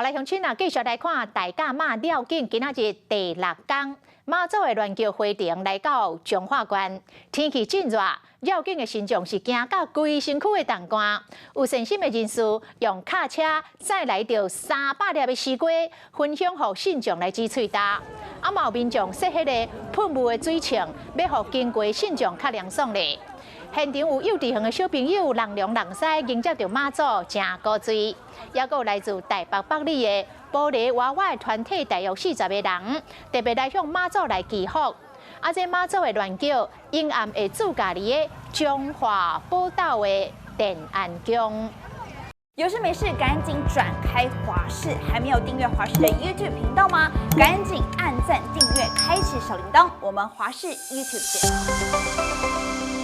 來鄉親啊，繼續來看大甲媽繞境，今仔日第六工，媽祖的鸞轎回程來到彰化縣，天氣真熱，繞境的信眾是驚甲規身軀會凍乾。有善心的人士用卡車載來著300粒的絲瓜，分享予信眾來止喙焦。啊，嘛有民眾設彼个噴霧的水槍，欲予經過信眾較涼爽咧。現場有幼稚園的小朋友，人龍人西迎接著媽祖，誠古錐。抑閣有來自台北北里的玻璃娃娃團體，大約40個人，特別來向媽祖來祈福。啊，這媽祖的鸞轎，陰暗會駐駕佇个彰化寶斗的奠安宮。有事沒事，趕緊轉開華視，還沒有訂閱華視的 YouTube 頻道嗎？趕緊按讚訂閱，開啟小鈴鐺。我們華視 YouTube 見。